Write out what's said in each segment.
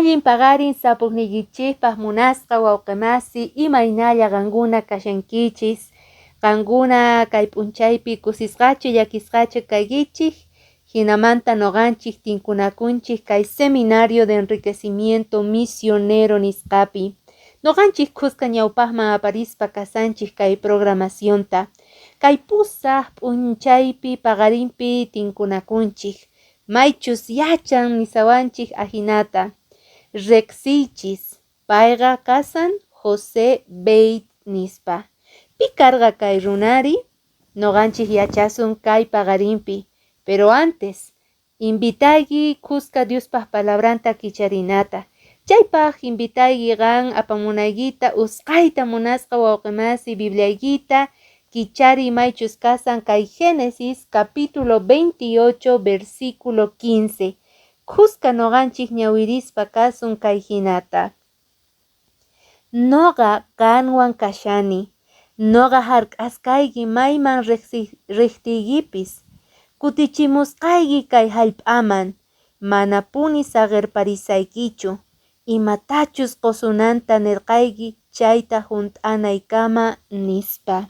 Allin paqarin sapuqniykichikpaq munasqa wawqimasi, imaynalla qankuna kashankichis? Qankuna kay p'unchaypi kusisqachu llakisqachu kaykichik? Hinamanta nuqanchik tinkunakunchik kay Seminario de Enriquecimiento Misionero nisqapi. Nuqanchik kuska ñawpaqman aparispa kasanchik kay programacionta. Kay pusaq p'unchaypi paqarinpi tinkunakunchik. Maychus yachan nisawanchik ahinata. Riqsiychis, payqa kasan José Beit nispa. Pi karqa kay runari? Nuqanchik yachasun kay paqarinpi. Pero antes, invitayki kuska Diospaq palabranta kicharinata. Chaypaq invitayki qan apamunaykita usqayta munasqa wawqimasi Bibliaykita kichari maychus kasan kay Génesis capítulo 28 versículo 15. Kuska nuqanchik ñawirispa kasun kay hinata. Noqa qanwan kashani. Noqa hark'asqayki mayman riqtiykipis. Kutichimusqayki kay hallp'aman. Manapuni saqirparisaykichu. Imatachus qusunanta nirqayki chayta hunt'anaykama nispa.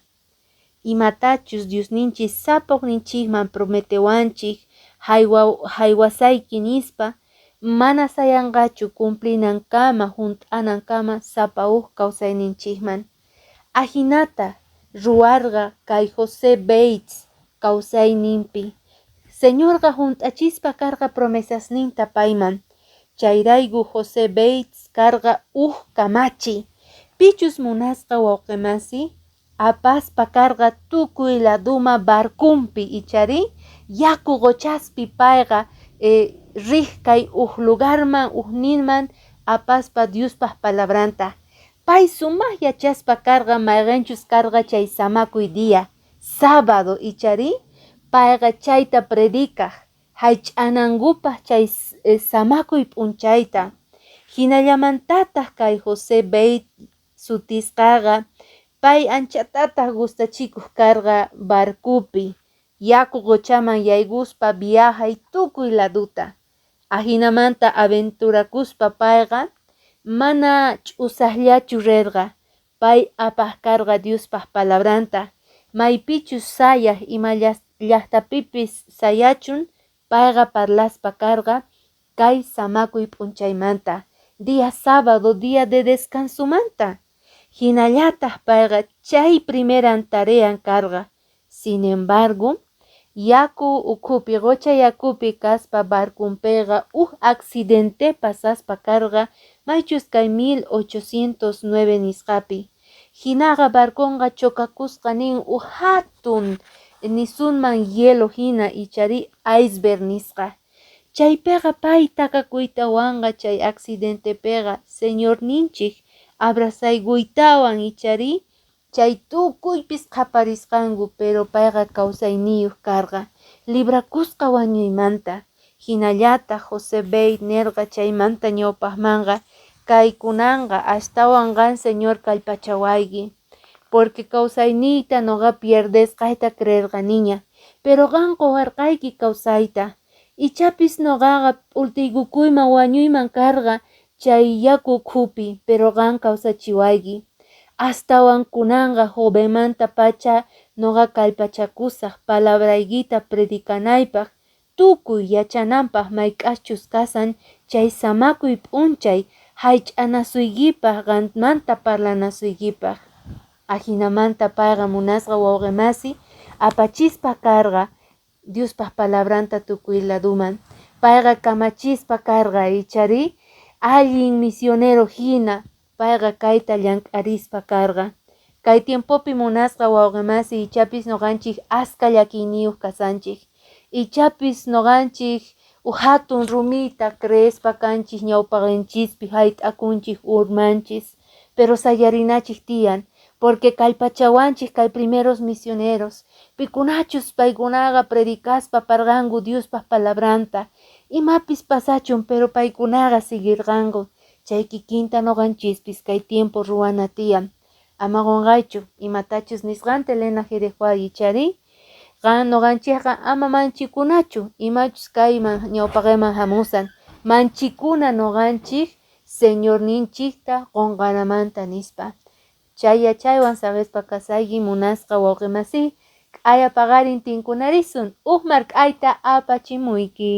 Imatachus Diosninchik sapuqninchikman prometewanchik haywasayki nispa, mana sayanqachu cumplinankama hunt'anankama sapa huk kawsayninchikman. Ahinata ruwarqa kay José Bates kawsayninpi. Señorqa hunt'achispa karqa promesasninta payman. Chayrayku José Bates karqa huk kamachi. Pichus munasqa wawqimasi apaspa karqa tukuy laduma barcumpi ichari yaku quchaspi payqa riq kay huk lugarman hukninman apaspa Diospaq palabranta. Pay sumaq yachaspa karqa mayqinchus karqa chay samakuy día, sábado ichari payqa chayta predicaq haych'anankupaq chay samakuy p'unchayta. Hinallamantataq kay José Beit sutisqaqa pay anchatataq gustachikuq karqa barcupi yaku quchaman yaykuspa viajay tukuy laduta. Ahinamanta aventurakuspa payqa mana ch'usaqllachu rirqa. Pay apaq karqa Diospaq palabranta. Maypichus sayaq ima llaqtapipis sayachun payqa parlaspa karqa kay samakuy p'unchaymanta, día sábado, día de descansomanta. Hinallataq payqa chay primeran tarean karqa. Sin embargo, yaku ukhupi qucha yakupi kaspa barcunpiqa huk accidente pasaspa karqa maychus kay 1809 nisqapi. Hinaqa barconqa chocakusqa nin huk hatun nisunman hielo hina ichari iceberg nisqa. Chaypiqa pay takakuytawanqa chay accidentepiqa Señorninchik abrazaykuytawan ichari chay tukuypis qaparisqanku, pero payqa kawsayniyuq karqa librakusqa wañuymanta. Hinallataq José Beit nirqa chaymanta ñawpaqmanqa kaykunanqa astawan qan Señor kallpachawayki, porque kawsayniyta nuqa pierdesqayta creerqaniña, pero qan quwarqayki kawsayta. Ichapis nuqaqa p'ultiykukuyman wañuyman karqa chay yaku ukhupi, pero qan kawsachiwayki. Astawan kunanqa jovenmanta pacha nuqa kallpachakusaq palabraykita predicanaypaq, tukuy yachananpaq mayk'aqchus kasan chay samakuy p'unchay haych'anasuykipaq qanmanta parlanasuykipaq. Ahinamanta payqa munasqa wawqimasi apachispa karqa Diospaq palabranta tukuy laduman. Payqa kamachispa karqa ichari allin misionero hina payqa kayta llank'arispa karqa. Kay tiempopi munasqa wawqimasi ichapis nuqanchik aska llakiyniyuq kasanchik. Ichapis nuqanchik huk hatun rumita creespa kanchik ñawpaqanchispi hayt'akunchik urmanchis, pero sayarinachik tiyan porque kallpachawanchik kay primeros misioneros pikunachus paykunaqa predicaspa parqanku Diospaq palabranta. Imapis pasachun pero paykunaqa siguirqanku. Chay kikinta nuqanchispis kay tiempo ruwana tiyan. Ama qunqaychu imatachus nisqanta Elena G. de White ichari qan nuqanchikqa ama manchikunachu imachus kayman ñawpaqinman hamusan. Manchikuna nuqanchik Señorninchikta qonqanamanta, nispa. Chay yachaywan saqespa kasayki munasqa wawqimasiy, k'aya paqarin tinkunarisun, huk mark'ayta apachimuyki.